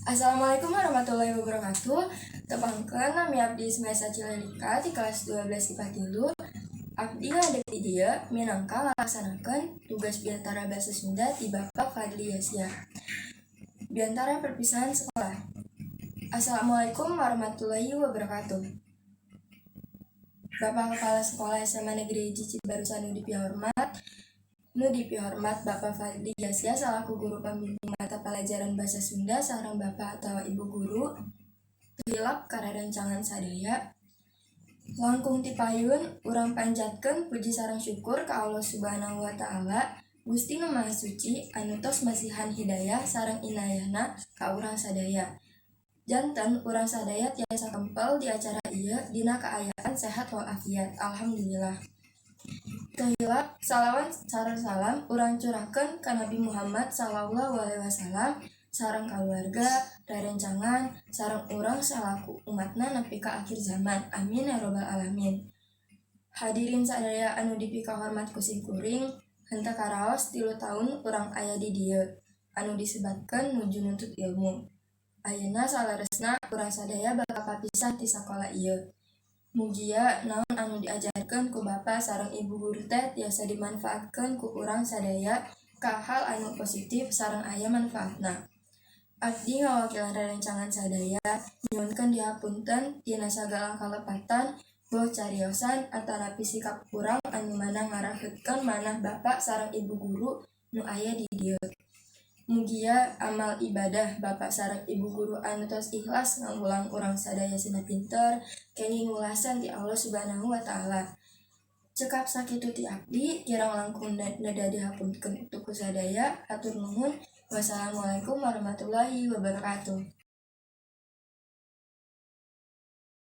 Assalamualaikum warahmatullahi wabarakatuh. Tepangkeun, nami abdi Semesa Cilalika di kelas 12 IPA 3. Abdi ngadeg di dieu minangka ngalaksanakeun tugas biantara bahasa Sunda ti Bapak Fadli Yasya. Biantara perpisahan sekolah. Assalamualaikum warahmatullahi wabarakatuh. Bapak Kepala Sekolah SMA Negeri Cibarusa nu dipihormat, nu dipihormat Bapak Fadli Yasya salaku guru pembimbing mata pelajaran bahasa Sunda sareng Bapak atau Ibu guru, hilap ka rerencangan sadaya. Langkung ti payun urang panjatkeun puji sareng syukur ka Allah Subhanahu wa Ta'ala, Gusti Nu Maha Suci, anu tos masihan hidayah sareng inayahna ka urang sadaya. Janten urang sadaya tiasa kempel di acara ieu dina kaayaan sehat walafiat. Alhamdulillah. Teu hilap salawat sareng salam urang curahkeun ka Nabi Muhammad sallallahu alaihi wasallam sareng kaluarga, rerencangan, sareng urang salaku umatna nepi ka akhir zaman. Amin ya robbal alamin. Hadirin sadaya anu dipikahormat ku simkuring, henteu karaos 3 taun urang aya di dieu, anu disebatkeun nuju nuntut ilmu. Ayeuna saleresna urang sadaya bakal papisah ti sakola ieu. Mugia naon anu diajarkeun ku Bapa sareng Ibu guru teh tiasa dimanfaatkeun ku urang sadaya ka hal anu positif sareng aya manfaatna. Abdi ngawakilan rerencangan sadaya nyuhunkeun dihapunten tina sagala kalepatan, boh cariosan atanapi sikap urang anu mana ngaraheutkeun manah Bapak sareng Ibu guru nu aya di dieu. Mugia amal ibadah Bapak sareng Ibu guru anu tos ikhlas ngawulang urang sadaya sina pinter kenging welasan ti Allah Subhanahu wa Ta'ala. Cekap sakitu ti abdi, kirang langkung neda dihapunten ku sadaya. Hatur nuhun. Wassalamualaikum warahmatullahi wabarakatuh.